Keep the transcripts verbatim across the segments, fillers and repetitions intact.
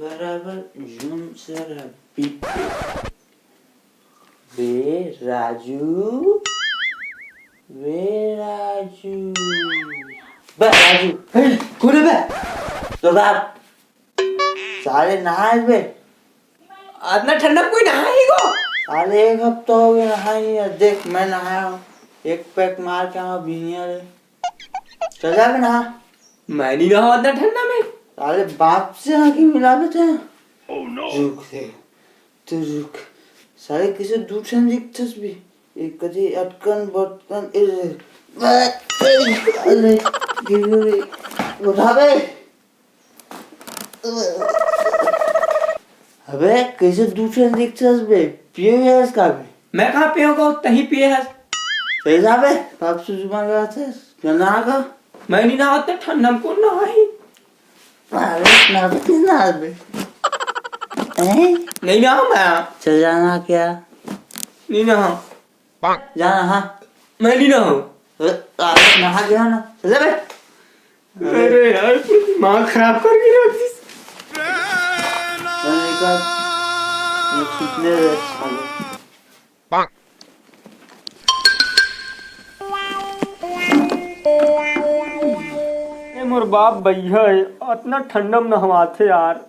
बराबर झूम सरा पीटे। वे राजू, वे राजू। बे राजू, हे, कोन हे बे? तोर बाप। साले नहाए बे। अतना ठंडा में कोई नहाही गो? साले एक हफ्ता हो गया नहाए नहीं है। देख मैं नहाया हूँ, एक पैक मार के आया बिहिनिया ले। चल जा बे नहा। मैं नहीं नहाऊँ अतना ठंडा में। साले बाप से आके मिला देते हैं। रुक दे, तू रुक। साले किसे दू ठन दिखथस बे। एक कदी अटकन बटकन, ए, अरे, गिर रे। उठा बे। अबे, कइसे दू ठन दिखथस बे? पिए हस का बे? मैं कहाँ पिए हूँ, तहीं पिए हस। चल जा बे, बाप से जुबान लड़ाथस। चल नहा का। मैं नहीं नहावत, ठंडा में कोन नहाही? अरे, नहा तो किस नहा बे? हैं? नहीं नहाऊँ मैं। चल जा नहा क्या? नहीं नहाऊँ। जा नहा। मैं नहीं नहाऊँ। अरे, अरे, नहा गया ना। चल जा बे। अरे यार, पूरा दिमाग खराब करके रख दिस। चल निकल। ये सुतने दे, साले। ए मोर बाप भैया हे, अतना ठंडा में नहवाथे यार।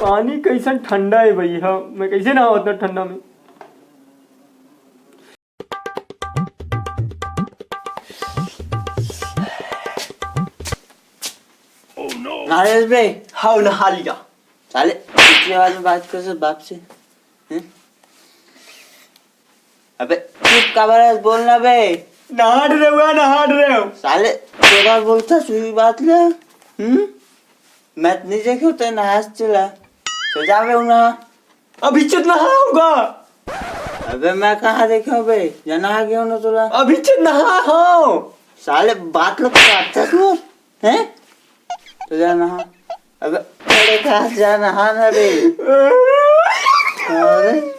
पानी कइसन ठंडा हे भैया, मैं कइसे नहाऊँ अतना ठंडा में? नहा लेस बे? हाव, नहा लिया। साले, ऊंची आवाज में बात कर से बाप से। हैं? अबे, चुप काबर हस, बोल ना बे। नहात रहे हो, नहात रहे हो। साले, तोरा बोलता सुई बात ले। हम्म? मैं तो नहीं देखे होते नहास चला। चल जा बे, नहा। अभी चुप नहा होगा। अबे, मैं कहाँ देखे हूँ बे? जा नहा गया हूँ ना तोला। अभी चुप नहा हो। साले, बात लोग तो अच्छा सुन। हैं? तो जा नहा। अबे, अरे कहाँ जा नहा ना बे। अरे।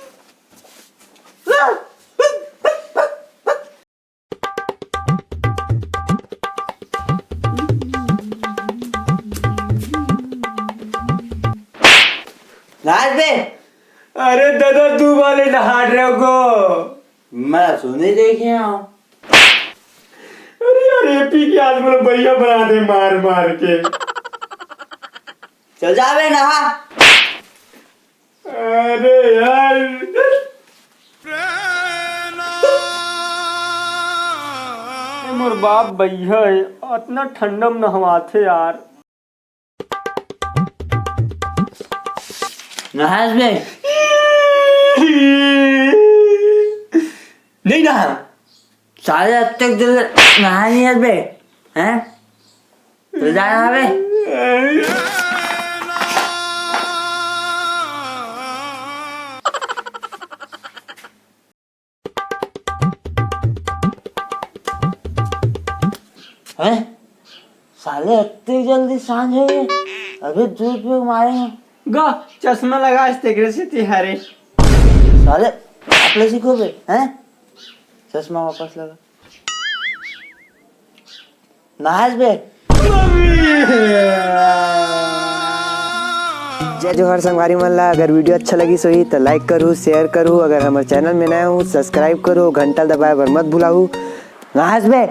राज बे। अरे दादा, तू वाले नहा रहे हो गो। मैं सुने देखे हूँ। अरे यार, एपी की आज बोलो भैया बना दे मार मार के। चल जा बे नहा। अरे यार। ए मोर बाप भैया हे, अतना ठंडा में नहवाथे यार। नहास बे? नहीं नहा। साले अब तक दिल नहा नहीं है बे, हैं? तो जा नहा बे। हैं? साले, इतनी जल्दी सांझ हो गई? अभी धूप में मारे हैं। गा, चश्मा लगा, आज तेरे से तिहारे। साले, आप ले सीखो बे, हैं? चश्मा वापस लगा। नहास बे। जय जोहार संगवारी मन ला, अगर वीडियो अच्छा लगिस होही त लाइक करू, शेयर करू, अगर हमर चैनल में नया हो सब्सक्राइब करू, घंटा दबाए बर मत भुलाहू। नहास बे।